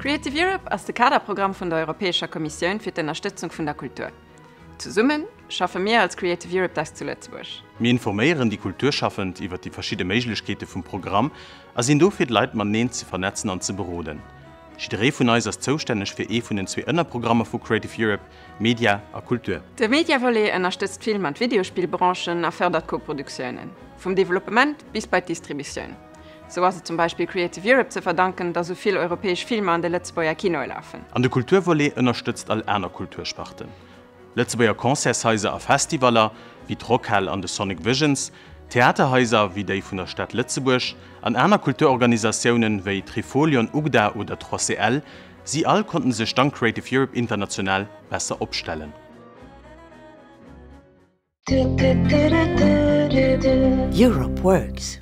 Creative Europe ass de Kaderprogramm vun der Europäescher Kommissioun fir d'Ënnerstëtzung vun der Kultur. Zesumme schaffe mir als Creative Europe Desk zu Lëtzebuerg. Mir informéieren déi Kulturschaffend iwwer déi verschidde Méiglechkeete vum Programm a sinn do fir d'Leit mateneen ze vernetzen an ze beroden. Jidderee vun eis ass zoustänneg fir ee vun den zwee Ënnerprogrammer vu Creative Europe, Media a Kultur. De Media-Volet ënnerstëtzt d'Film an d'Videospillbranchen a fërdert Koproduktiounen, vum Developpement bis bei d'Distributioun. Sou ass et zum Beispill Creative Europe ze verdanken, datt sou vill europäesch Filmer an de Lëtzebuerger Kinoe lafen. An de Kulturvolet ënnerstëtzt all aner Kultursparten. Lëtzebuerger Concertshaiser a Festivaller, wéi d'Rockhal an de Sonic Visions, Theaterhaiser, wéi déi vun der Stad Lëtzebuerg, an aner Kulturorganisatiounen, wéi Trifolion, UGDA oder 3CL, si all konnten sech dank Creative Europe international besser opstellen. Europe Works.